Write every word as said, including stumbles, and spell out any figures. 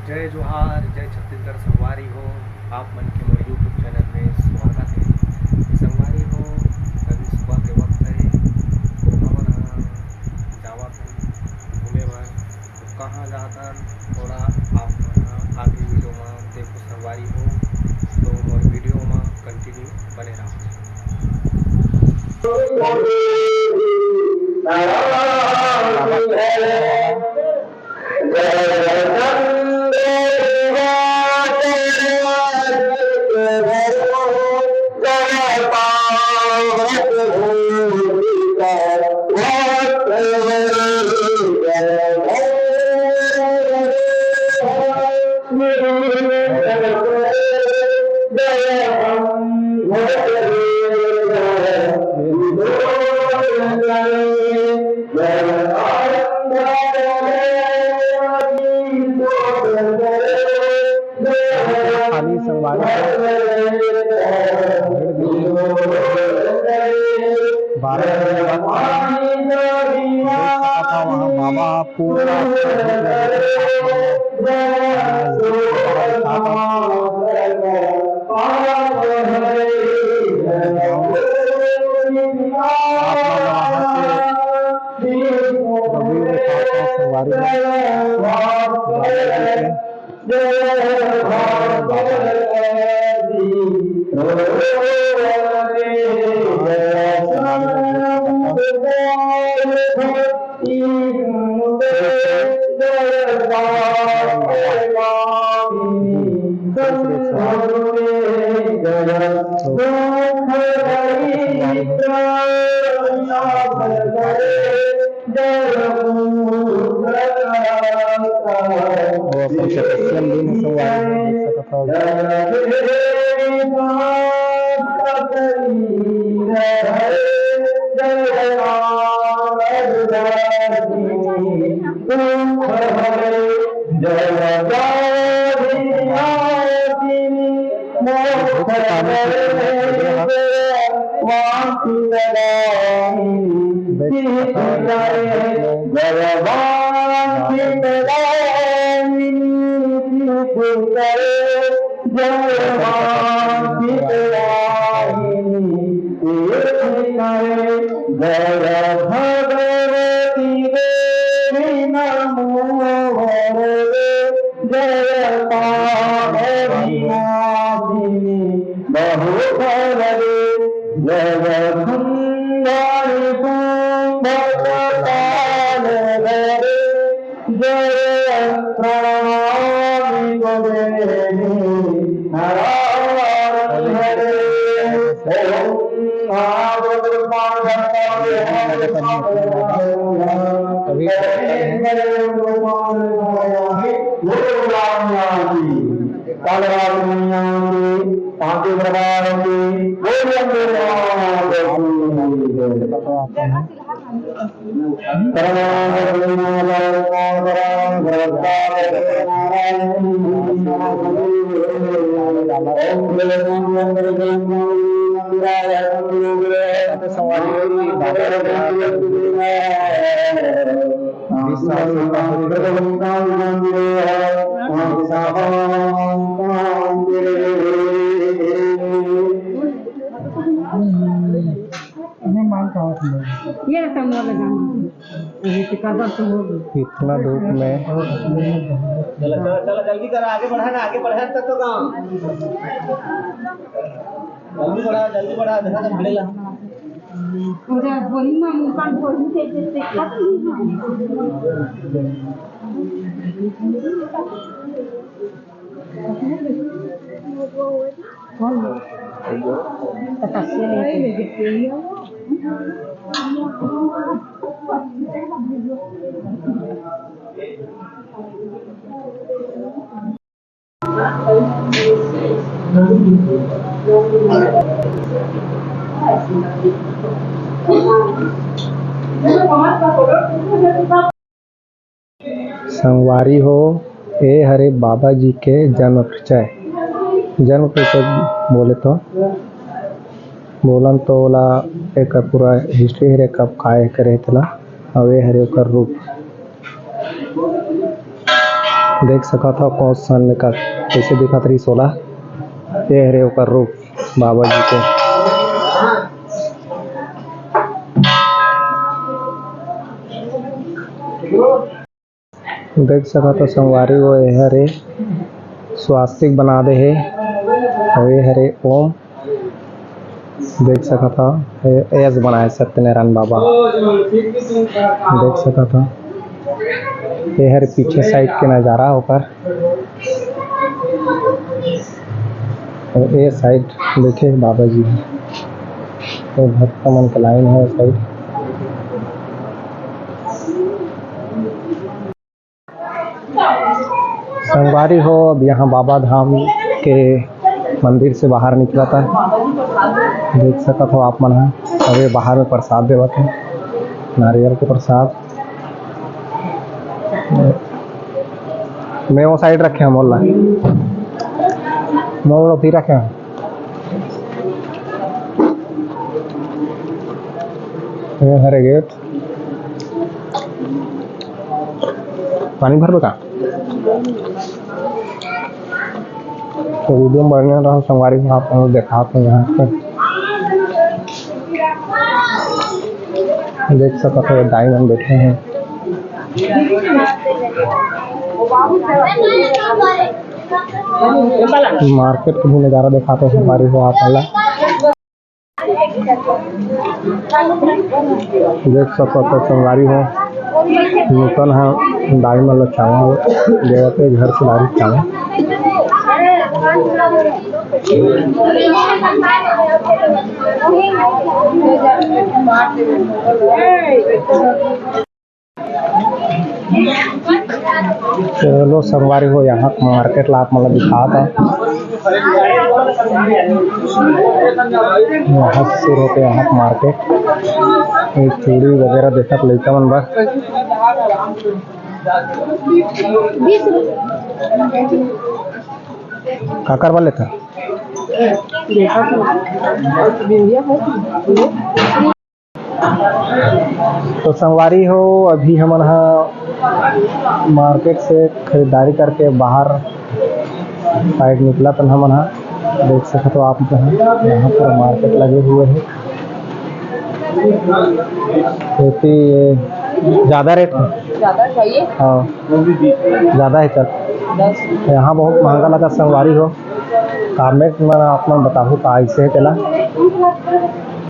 जय जोहार, जय छत्तीसगढ़ संगवारी हो, आप मन के मोर YouTube चैनल में स्वागत है। संगवारी हो, अभी सुबह के वक्त है, तो हमन ह जावत हन घूमे बर। तो कहाँ जात हन, थोड़ा आप मन ह आगे वीडियो में देखो संगवारी हो, तो मोर वीडियो में कंटिन्यू बने रहो। खाली संगवारी हो, भीड़ भी बारह बजे बाद देख सकत हव, वहाँ बाबा ह पूरा नजदीक लगे हे। आप मन वहाँ के रघुवीर साहब संगवारी हो, बाबा जी के वो अपन special दिन संगवारी हो, देख सकत हव। जय भगवती देवी नमो वरदे, जय पाप विनाशिनी बहुफलदे, जय सुंदरी कुंभकपालधरे, जय प्रणामी कुबेरी नारायणी हरे। ओम अभी काल रात मैया की, पांचों प्रकार की, बोल अम्बे माता की जय। ये तो मोर गाना। इतना धूप में। चला, चला, जल्दी करा, आगे बढ़ा ना, आगे बढ़ा तब तो काम। जल्दी बढ़ा, जल्दी बढ़ा, देखा तो भिड़ेला। पूरा बोरी में मुंह कान बोरी से जैसे खत्म नहीं हुआ। संगवारी हो, ए हरे बाबा जी के जन्म परिचय। जन्म परिचय बोले तो बोलन तो ओला एकर पूरा history हरे, कब काय करे तेला, अउ ए हरे ओकर रूप। देख सकत हव कोन सन में का, कइसे दिखत रहिस ओला। ये हरे ओकर रूप बाबा जी के। देख सकत हव संगवारी हो, ये हरे स्वास्तिक बना दे हे, अउ ये हरे ओम। देख सकत हव, ए-, एस बनाए सत्यनारायण बाबा। देख सकत हव, ये हर पीछे साइड के नजारा ओकर। अउ ए साइड देखे बाबा जी, ये भक्त मन के लाइन हे साइड। संगवारी हो, अब यहाँ बाबा धाम के मंदिर से बाहर निकलत हे। देख सकत हव आप मन ह, अभी बाहर में प्रसाद देवत हे, नारियल के प्रसाद। मैं वो साइड रखे हँव, मोला मोला भी रखे हँव। ये हरे गेट। पानी भरबे का? तो वीडियो में बने रहव संगवारी हो, आप लोग देखात हँव यहाँ पे। देख सकत हव, दाई मन बैठे हे। मार्केट के भी नजारा देखात हँव संगवारी हो आप मन ला। देख सकत हव संगवारी हो, नूतन ह दाई मन ल चावल देवत हे, घर से direct चावल। चलो संगवारी हो, यहाँ के मार्केट ला आप मन ला दिखात हँव। यहाँ से शुरू होके यहाँ के मार्केट, ये चूड़ी वगैरह देखत लइका मन बर। बीस रुपये। काकर बर लेथव? देखत हँव। तो संगवारी हो, अभी हमन ह मार्केट से खरीदारी करके बाहर साइड निकलत हन हमन ह। देख सकत हव आप मन ह, यहाँ पर मार्केट लगे हुए हे। खेती ज्यादा रेट हे। ज्यादा चाहिए? हाँ, ज्यादा हे। चल, दस। यहाँ बहुत महंगा लगा संगवारी हो। कमेंट में आप मन बताहू का अइसे हे तेला।